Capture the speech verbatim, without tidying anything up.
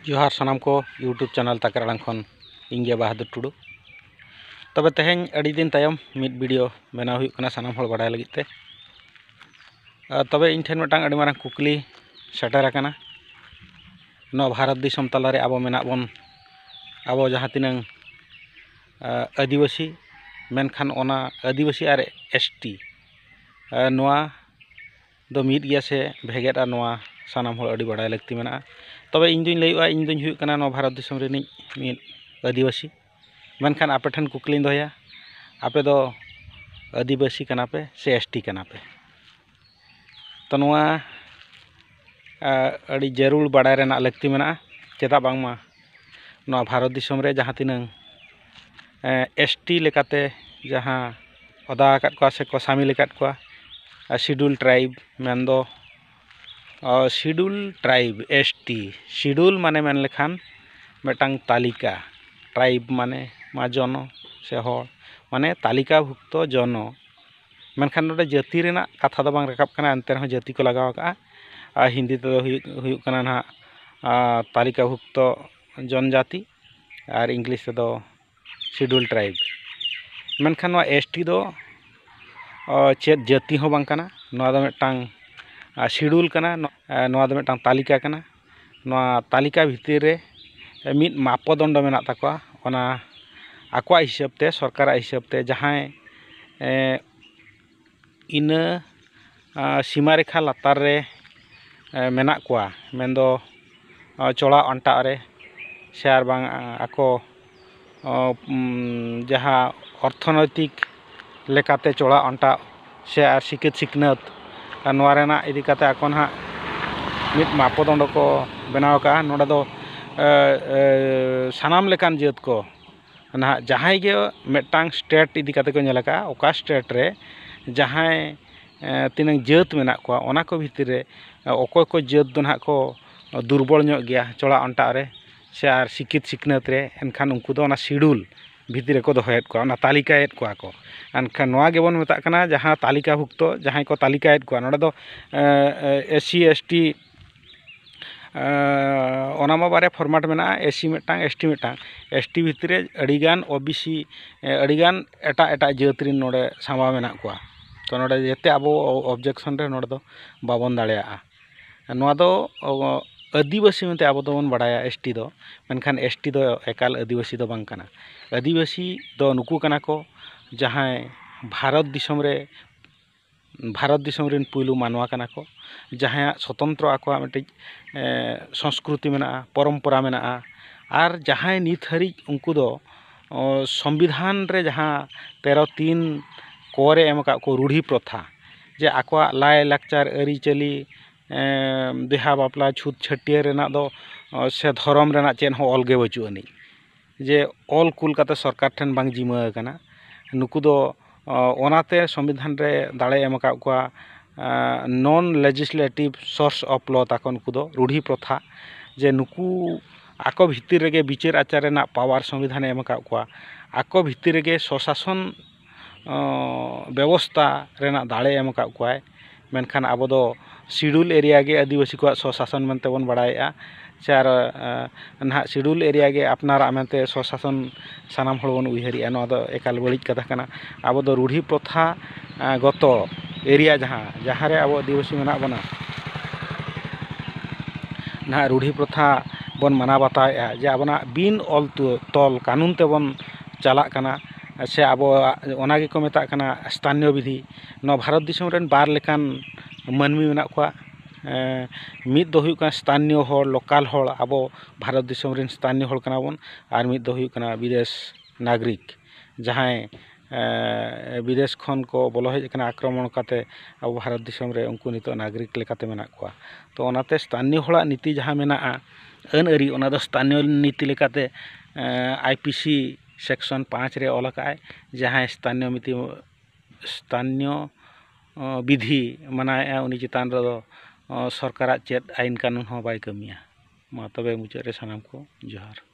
ᱡᱚᱦᱟᱨ ᱥᱟᱱᱟᱢ ᱠᱚ YouTube channel ᱛᱟᱠᱨᱟ ᱟᱲᱟᱝ ᱠᱷᱚᱱ ᱤᱧ ᱜᱮ ᱵᱟᱦᱟᱫᱩᱨ ᱴᱩᱰᱩ᱾ ᱛᱚᱵᱮ ᱛᱮᱦᱮᱧ ᱟᱹᱰᱤ ᱫᱤᱱ ᱛᱟᱭᱚᱢ ᱢᱤᱫ video ᱵᱮᱱᱟᱣ ᱦᱩᱭᱩᱜ ᱠᱟᱱᱟ ᱥᱟᱱᱟᱢ ᱦᱚᱲ ᱵᱟᱲᱟᱭ ᱞᱟᱹᱜᱤᱫ ᱛᱮ᱾ ᱟᱨ ᱛᱚᱵᱮ ᱤᱧ ᱴᱷᱮᱱ ᱢᱤᱫᱴᱟᱝ ᱟᱹᱰᱤ ᱢᱟᱨᱟᱝ ᱠᱩᱠᱞᱤ ᱥᱮᱴᱮᱨ ᱟᱠᱟᱱᱟ᱾ ᱱᱚᱣᱟ ᱵᱷᱟᱨᱚᱛ ᱫᱤᱥᱚᱢ ᱛᱟᱞᱟᱨᱮ ᱟᱵᱚ ᱢᱮᱱᱟᱜ ᱵᱚᱱ, ᱟᱵᱚ ᱡᱟᱦᱟᱸ ᱛᱤᱱᱟᱹᱝ, ᱟᱸ, ᱟᱹᱫᱤᱵᱟᱹᱥᱤ, ᱢᱮᱱᱠᱷᱟᱱ ᱚᱱᱟ ᱟᱹᱫᱤᱵᱟᱹᱥᱤ ᱟᱨ ST, ᱟᱸ, ᱱᱚᱣᱟ ᱫᱚ ᱢᱤᱫ ᱜᱮᱭᱟ ᱥᱮ ᱵᱷᱮᱜᱮᱫᱼᱟ, ᱱᱚᱣᱟ ᱥᱟᱱᱟᱢ ᱦᱚᱲ ᱟᱹᱰᱤ ᱵᱟᱲᱟᱭ ᱞᱟᱹᱠᱛᱤ ᱢᱮᱱᱟᱜᱼᱟ᱾ ᱛᱚᱵᱮ ᱤᱧ ᱫᱩᱧ ᱞᱟᱹᱭᱮᱫᱼᱟ, ᱤᱧ ᱫᱩᱧ ᱦᱩᱭᱩᱜ ᱠᱟᱱᱟ ᱱᱚᱣᱟ ᱵᱷᱟᱨᱚᱛ ᱫᱤᱥᱚᱢ ᱨᱤᱱᱤᱡ ᱢᱤᱫ ᱟᱹᱫᱤᱵᱟᱹᱥᱤ, ᱢᱮᱱᱠᱷᱟᱱ ᱟᱯᱮ ᱴᱷᱮᱱ ᱠᱩᱠᱞᱤᱧ ᱫᱚᱦᱚᱭᱟ, ᱟᱯᱮ ᱫᱚ ᱟᱹᱫᱤᱵᱟᱹᱥᱤ ᱠᱟᱱᱟ ᱯᱮ ᱥᱮ ST ᱠᱟᱱᱟ ᱯᱮ? ᱛᱚ ᱱᱚᱣᱟ, ᱟᱸ, ᱟᱹᱰᱤ ᱡᱟᱹᱨᱩᱲ ᱵᱟᱲᱟᱭ ᱨᱮᱱᱟᱜ ᱞᱟᱹᱠᱛᱤ ᱢᱮᱱᱟᱜᱼᱟ᱾ ᱪᱮᱫᱟᱜ ᱵᱟᱝᱢᱟ ᱱᱚᱣᱟ ᱵᱷᱟᱨᱚᱛ ᱫᱤᱥᱚᱢ ᱨᱮ ᱡᱟᱦᱟᱸ ᱛᱤᱱᱟᱹᱝ, ᱮᱸ, ST ᱞᱮᱠᱟᱛᱮ ᱡᱟᱦᱟᱸ ᱚᱫᱟ ᱟᱠᱟᱫ ᱠᱚᱣᱟ ᱥᱮᱠᱚ ᱥᱟᱢᱤᱞ ᱟᱠᱟᱫ ᱠᱚᱣᱟ, ᱟᱨ Scheduled Tribe ᱢᱮᱱᱫᱚ, ᱚ, Scheduled Tribe, ST, schedule ᱢᱟᱱᱮ ᱢᱮᱱ ᱞᱮᱠᱷᱟᱱ ᱢᱤᱫᱴᱟᱝ ᱛᱟᱹᱞᱤᱠᱟ, tribe ᱢᱟᱱᱮ ᱢᱟ ᱡᱚᱱᱚ ᱥᱮ ᱦᱚᱲ, ᱢᱟᱱᱮ ᱛᱟᱹᱞᱤᱠᱟᱵᱷᱩᱠᱛᱚ ᱡᱚᱱᱚ᱾ ᱢᱮᱱᱠᱷᱟᱱ ᱱᱚᱰᱮ ᱡᱟᱹᱛᱤ ᱨᱮᱱᱟᱜ ᱠᱟᱛᱷᱟ ᱫᱚ ᱵᱟᱝ ᱨᱟᱠᱟᱵ ᱠᱟᱱᱟ, ᱮᱱᱛᱮ ᱨᱮᱦᱚᱸ ᱡᱟᱹᱛᱤ ᱠᱚ ᱞᱟᱜᱟᱣ ᱟᱠᱟᱫᱼᱟ᱾ ᱟᱨ ᱦᱤᱱᱫᱤ ᱛᱮᱫᱚ ᱦᱩᱭᱩᱜ, ᱦᱩᱭᱩᱜ ᱠᱟᱱᱟ ᱱᱟᱦᱟᱜ, ᱟᱨ, ᱛᱟᱹᱞᱤᱠᱟᱵᱷᱩᱠᱛᱚ ᱡᱚᱱᱡᱟᱛᱤ, ᱟᱨ English ᱛᱮᱫᱚ Scheduled Tribe᱾ ᱢᱮᱱᱠᱷᱟᱱ ᱱᱚᱣᱟ ST ᱫᱚ, ᱚ, ᱪᱮᱫ ᱡᱟᱹᱛᱤ ᱦᱚᱸ ᱵᱟᱝ ᱠᱟᱱᱟ᱾ ᱱᱚᱣᱟ ᱫᱚ ᱢᱤᱫᱴᱟᱝ, ᱟ, schedule ᱠᱟᱱᱟ᱾ ᱱᱚ-, ᱟ, ᱱᱚᱣᱟ ᱫᱚ ᱢᱤᱫᱴᱟᱝ ᱛᱟᱹᱞᱤᱠᱟ ᱠᱟᱱᱟ᱾ ᱱᱚᱣᱟ ᱛᱟᱹᱞᱤᱠᱟ ᱵᱷᱤᱛᱤᱨ ᱨᱮ ᱢᱤᱫ ᱢᱟᱯᱚᱫᱚᱱᱰᱚ ᱢᱮᱱᱟᱜ ᱛᱟᱠᱚᱣᱟ᱾ ᱚᱱᱟ ᱟᱠᱚᱣᱟᱜ ᱦᱤᱥᱟᱹᱵ ᱛᱮ, ᱥᱚᱨᱠᱟᱨᱟᱜ ᱦᱤᱥᱟᱹᱵ ᱛᱮ ᱡᱟᱦᱟᱸᱭ, ᱮ, ᱤᱱᱟᱹ, ᱟ, ᱥᱤᱢᱟ ᱨᱮᱠᱷᱟ ᱞᱟᱛᱟᱨ ᱨᱮ, ᱮ, ᱢᱮᱱᱟᱜ ᱠᱚᱣᱟ, ᱢᱮᱱᱫᱚ, ᱟ, ᱪᱚᱲᱟ ᱚᱱᱴᱟᱜ ᱨᱮ ᱥᱮ ᱟᱨ ᱵᱟᱝ, ᱟ, ᱟᱠᱚ, ᱚ, ᱩᱢ, ᱡᱟᱦᱟᱸ ᱚᱨᱛᱷᱚᱱᱳᱭᱛᱤᱠ ᱞᱮᱠᱟᱛᱮ ᱪᱚᱲᱟ ᱚᱱᱴᱟᱜ ᱥᱮ ᱟᱨ ᱥᱤᱠᱷᱟᱹᱛ ᱥᱤᱠᱷᱱᱟᱹᱛ, ᱟᱨ ᱱᱚᱣᱟ ᱨᱮᱱᱟᱜ ᱤᱫᱤ ᱠᱟᱛᱮ ᱟᱠᱚ ᱱᱟᱦᱟᱜ ᱢᱤᱫ ᱢᱟᱯᱚᱫᱚᱱᱰᱚ ᱠᱚ ᱵᱮᱱᱟᱣ ᱟᱠᱟᱫᱼᱟ᱾ ᱱᱚᱰᱮ ᱫᱚ, ᱮ, ᱮ, ᱥᱟᱱᱟᱢ ᱞᱮᱠᱟᱱ ᱡᱟᱹᱛ ᱠᱚ ᱱᱟᱦᱟᱜ ᱡᱟᱦᱟᱸᱭ ᱜᱮ ᱢᱤᱫᱴᱟᱝ state ᱤᱫᱤ ᱠᱟᱛᱮ ᱠᱚ ᱧᱮᱞ ᱟᱠᱟᱫᱼᱟ, ᱚᱠᱟ state ᱨᱮ ᱡᱟᱦᱟᱸᱭ, ᱮ, ᱛᱤᱱᱟᱹᱝ ᱡᱟᱹᱛ ᱢᱮᱱᱟᱜ ᱠᱚᱣᱟ, ᱚᱱᱟ ᱠᱚ ᱵᱷᱤᱛᱤᱨ ᱨᱮ, ᱮ, ᱚᱠᱚᱭ ᱠᱚ ᱡᱟᱹᱛ ᱫᱚ ᱱᱟᱦᱟᱜ ᱠᱚ ᱫᱩᱨᱵᱚᱞ ᱧᱚᱜ ᱜᱮᱭᱟ ᱪᱚᱲᱟ ᱚᱱᱴᱟᱜ ᱨᱮ ᱥᱮ ᱟᱨ ᱥᱤᱠᱷᱤᱛ ᱥᱤᱠᱷᱱᱟᱹᱛ ᱨᱮ, ᱮᱱᱠᱷᱟᱱ ᱩᱱᱠᱩ ᱫᱚ ᱚᱱᱟ schedule ᱵᱷᱤᱛᱤᱨ ᱨᱮᱠᱚ ᱫᱚᱦᱚᱭᱮᱫ ᱠᱚᱣᱟ, ᱚᱱᱟ ᱛᱟᱹᱞᱤᱠᱟᱭᱮᱫ ᱠᱚᱣᱟ ᱠᱚ᱾ ᱮᱱᱠᱷᱟᱱ ᱱᱚᱣᱟ ᱜᱮᱵᱚᱱ ᱢᱮᱛᱟᱜ ᱠᱟᱱᱟ ᱡᱟᱦᱟᱸ ᱛᱟᱹᱞᱤᱠᱟᱵᱷᱩᱠᱛᱚ, ᱡᱟᱦᱟᱸᱭ ᱠᱚ ᱛᱟᱹᱞᱤᱠᱟᱭᱮᱫ ᱠᱚᱣᱟ᱾ ᱱᱚᱰᱮ ᱫᱚ, ᱮ, ᱮ, SC, ST, ᱚᱱᱟ ᱢᱟ ᱵᱟᱨᱭᱟ format ᱢᱮᱱᱟᱜᱼᱟ, SC ᱢᱤᱫᱴᱟᱝ, ST ᱢᱤᱫᱴᱟᱝ᱾ ST ᱵᱷᱤᱛᱨᱤ ᱨᱮ ᱟᱹᱰᱤᱜᱟᱱ OBC, ᱟᱹᱰᱤᱜᱟᱱ ᱮᱴᱟᱜ ᱮᱴᱟᱜ ᱡᱟᱹᱛ ᱨᱮᱱ ᱱᱚᱰᱮ ᱥᱟᱢᱵᱟᱣ ᱢᱮᱱᱟᱜ ᱠᱚᱣᱟ᱾ ᱛᱚ ᱱᱚᱰᱮ ᱡᱟᱛᱮ ᱟᱵᱚ objection ᱨᱮ ᱱᱚᱰᱮ ᱫᱚ ᱵᱟᱵᱚᱱ ᱫᱟᱲᱮᱭᱟᱜᱼᱟ᱾ ᱱᱚᱣᱟ ᱫᱚ ᱟᱹᱫᱤᱵᱟᱹᱥᱤ ᱢᱮᱱᱛᱮ ᱟᱵᱚ ᱫᱚᱵᱚᱱ ᱵᱟᱲᱟᱭᱟ ST ᱫᱚ, ᱢᱮᱱᱠᱷᱟᱱ ST ᱫᱚ ᱮᱠᱟᱞ ᱟᱹᱫᱤᱵᱟᱹᱥᱤ ᱫᱚ ᱵᱟᱝ ᱠᱟᱱᱟ᱾ ᱟᱹᱫᱤᱵᱟᱹᱥᱤ ᱫᱚ ᱱᱩᱠᱩ ᱠᱟᱱᱟ ᱠᱚ ᱡᱟᱦᱟᱸᱭ ᱵᱷᱟᱨᱚᱛ ᱫᱤᱥᱚᱢ ᱨᱮ, ᱵᱷᱟᱨᱚᱛ ᱫᱤᱥᱚᱢ ᱨᱮᱱ ᱯᱩᱭᱞᱩ ᱢᱟᱱᱣᱟ ᱠᱟᱱᱟ ᱠᱚ, ᱡᱟᱦᱟᱸᱭᱟᱜ ᱥᱚᱛᱚᱱᱛᱨᱚ ᱟᱠᱚᱣᱟᱜ ᱢᱤᱫᱴᱤᱡ ᱥᱚᱝᱥᱠᱨᱩᱛᱤ ᱢᱮᱱᱟᱜᱼᱟ, ᱯᱚᱨᱚᱢᱯᱚᱨᱟ ᱢᱮᱱᱟᱜᱼᱟ᱾ ᱟᱨ ᱡᱟᱦᱟᱸᱭ ᱱᱤᱛ ᱦᱟᱹᱨᱤᱡ ᱩᱱᱠᱩ ᱫᱚ ᱥᱚᱝᱵᱤᱫᱷᱟᱱ ᱨᱮ ᱡᱟᱦᱟᱸ ᱛᱮᱨᱚ ᱛᱤᱱ ᱠᱚ ᱨᱮ ᱮᱢ ᱟᱠᱟᱫ ᱠᱚ ᱨᱩᱲᱦᱤ ᱯᱨᱚᱛᱷᱟ, ᱡᱮ ᱟᱠᱚᱣᱟᱜ ᱞᱟᱭᱼᱞᱟᱠᱪᱟᱨ, ᱟᱹᱨᱤᱪᱟᱹᱞᱤ, ᱵᱤᱦᱟ ᱵᱟᱯᱞᱟ, ᱪᱷᱩᱛ ᱪᱷᱟᱹᱴᱭᱟᱹᱨ ᱨᱮᱱᱟᱜ ᱫᱚ ᱥᱮ ᱫᱷᱚᱨᱚᱢ ᱨᱮᱱᱟᱜ ᱪᱮᱫ ᱦᱚᱸ ᱚᱞ ᱜᱮ ᱵᱟᱹᱪᱩᱜ ᱟᱹᱱᱤᱡ᱾ ᱡᱮ ᱚᱞ ᱠᱩᱞ ᱠᱟᱛᱮ ᱥᱚᱨᱠᱟᱨ ᱴᱷᱮᱱ ᱵᱟᱝ ᱡᱤᱢᱟᱹ ᱟᱠᱟᱱᱟ᱾ ᱱᱩᱠᱩ ᱫᱚ ᱚᱱᱟᱛᱮ ᱥᱚᱝᱵᱤᱫᱷᱟᱱ ᱨᱮ ᱫᱟᱲᱮ ᱮᱢ ᱟᱠᱟᱫ ᱠᱚᱣᱟ, non legislative source of law ᱛᱟᱠᱚ ᱱᱩᱠᱩ ᱫᱚ ᱨᱩᱲᱦᱤ ᱯᱨᱚᱛᱷᱟ᱾ ᱡᱮ ᱱᱩᱠᱩ ᱟᱠᱚ ᱵᱷᱤᱛᱤᱨ ᱨᱮᱜᱮ ᱵᱤᱪᱟᱹᱨ ᱟᱪᱟᱨ ᱨᱮᱱᱟᱜ power ᱥᱚᱝᱵᱤᱫᱷᱟᱱᱮ ᱮᱢ ᱟᱠᱟᱫ ᱠᱚᱣᱟ, ᱟᱠᱚ ᱵᱷᱤᱛᱤᱨ ᱨᱮᱜᱮ ᱥᱚᱥᱟᱥᱚᱱ ᱵᱮᱵᱚᱥᱛᱟ ᱨᱮᱱᱟᱜ ᱫᱟᱲᱮ ᱮᱢ ᱟᱠᱟᱫ ᱠᱚᱣᱟᱭ᱾ ᱢᱮᱱᱠᱷᱟᱱ ᱟᱵᱚ ᱫᱚ schedule area ᱜᱮ ᱟᱹᱫᱤᱵᱟᱹᱥᱤ ᱠᱚᱣᱟᱜ ᱥᱚᱥᱟᱥᱚᱱ ᱢᱮᱱᱛᱮ ᱵᱚᱱ ᱵᱟᱲᱟᱭᱮᱫᱼᱟ᱾ ᱥᱮ ᱟᱨ ᱱᱟᱦᱟᱜ schedule area ᱜᱮ ᱟᱯᱱᱟᱨᱟᱜ ᱢᱮᱱᱛᱮ ᱥᱚᱥᱟᱥᱚᱱ ᱥᱟᱱᱟᱢ ᱦᱚᱲ ᱵᱚᱱ ᱩᱭᱦᱟᱹᱨᱮᱜᱼᱟ, ᱱᱚᱣᱟ ᱫᱚ ᱮᱠᱟᱞ ᱵᱟᱹᱲᱤᱡ ᱠᱟᱛᱷᱟ ᱠᱟᱱᱟ᱾ ᱟᱵᱚ ᱫᱚ ᱨᱩᱲᱦᱤ ᱯᱨᱚᱛᱷᱟ ᱜᱚᱛᱚ area ᱡᱟᱦᱟᱸ, ᱡᱟᱦᱟᱸ ᱨᱮ ᱟᱵᱚ ᱟᱹᱫᱤᱵᱟᱹᱥᱤ ᱢᱮᱱᱟᱜ ᱵᱚᱱᱟ, ᱱᱟᱦᱟᱜ ᱨᱩᱲᱦᱤ ᱯᱨᱚᱛᱷᱟ ᱵᱚᱱ ᱢᱟᱱᱟᱣ ᱵᱟᱛᱟᱣᱮᱫᱼᱟ, ᱡᱮ ᱟᱵᱚᱱᱟᱜ ᱵᱤᱱ ᱚᱞ ᱛᱚ-, ᱛᱚᱞ ᱠᱟᱹᱱᱩᱱ ᱛᱮᱵᱚᱱ ᱪᱟᱞᱟᱜ ᱠᱟᱱᱟ, ᱥᱮ ᱟᱵᱚᱣᱟᱜ ᱚᱱᱟ ᱜᱮᱠᱚ ᱢᱮᱛᱟᱜ ᱠᱟᱱᱟ ᱥᱛᱷᱟᱱᱤᱭᱚ ᱵᱤᱫᱷᱤ᱾ ᱱᱚᱣᱟ ᱵᱷᱟᱨᱚᱛ ᱫᱤᱥᱚᱢ ᱨᱮᱱ ᱵᱟᱨ ᱞᱮᱠᱟᱱ ᱢᱟᱹᱱᱢᱤ ᱢᱮᱱᱟᱜ ᱠᱚᱣᱟ᱾ ᱢᱤᱫ ᱫᱚ ᱦᱩᱭᱩᱜ ᱠᱟᱱᱟ ᱥᱛᱷᱟᱱᱤᱭᱚ ᱦᱚᱲ, local ᱦᱚᱲ, ᱟᱵᱚ ᱵᱷᱟᱨᱚᱛ ᱫᱤᱥᱚᱢ ᱨᱮᱱ ᱥᱛᱷᱟᱱᱤᱭᱚ ᱦᱚᱲ ᱠᱟᱱᱟ ᱵᱚᱱ, ᱟᱨ ᱢᱤᱫ ᱫᱚ ᱦᱩᱭᱩᱜ ᱠᱟᱱᱟ ᱵᱤᱫᱮᱥ ᱱᱟᱜᱽᱨᱤᱠ, ᱡᱟᱦᱟᱸᱭ ᱵᱤᱫᱮᱥ ᱠᱷᱚᱱ ᱠᱚ ᱵᱚᱞᱚ ᱦᱮᱡ ᱟᱠᱟᱱᱟ ᱟᱠᱨᱚᱢᱚᱱ ᱠᱟᱛᱮ ᱟᱵᱚ ᱵᱷᱟᱨᱚᱛ ᱫᱤᱥᱚᱢ ᱨᱮ, ᱩᱱᱠᱩ ᱱᱤᱛᱚᱜ ᱱᱟᱜᱽᱨᱤᱠ ᱞᱮᱠᱟᱛᱮ ᱢᱮᱱᱟᱜ ᱠᱚᱣᱟ᱾ ᱛᱚ ᱚᱱᱟᱛᱮ ᱥᱛᱷᱟᱱᱤᱭᱚ ᱦᱚᱲᱟᱜ ᱱᱤᱛᱤ ᱡᱟᱦᱟᱸ ᱢᱮᱱᱟᱜᱼᱟ, ᱟᱹᱱ ᱟᱹᱨᱤ, ᱚᱱᱟ ᱫᱚ ᱥᱛᱷᱟᱱᱤᱭᱚ ᱱᱤᱛᱤ ᱞᱮᱠᱟᱛᱮ IPC section ᱯᱟᱸᱪ ᱨᱮ ᱚᱞ ᱟᱠᱟᱫᱼᱟᱭ, ᱡᱟᱦᱟᱸᱭ ᱥᱛᱷᱟᱱᱤᱭᱚ ᱢᱤᱛᱤ, ᱥᱛᱷᱟᱱᱤᱭᱚ ᱵᱤᱫᱷᱤ ᱢᱟᱱᱟᱣᱮᱫᱼᱟ, ᱩᱱᱤ ᱪᱮᱛᱟᱱ ᱨᱮᱫᱚ ᱥᱚᱨᱠᱟᱨᱟᱜ ᱪᱮᱫ ᱟᱹᱭᱤᱱ ᱠᱟᱹᱱᱩᱱ ᱦᱚᱸ ᱵᱟᱭ ᱠᱟᱹᱢᱤᱭᱟ᱾ ᱢᱟ ᱛᱚᱵᱮ ᱢᱩᱪᱟᱹᱫ ᱨᱮ ᱥᱟᱱᱟᱢ ᱠᱚ ᱡᱚᱦᱟᱨ᱾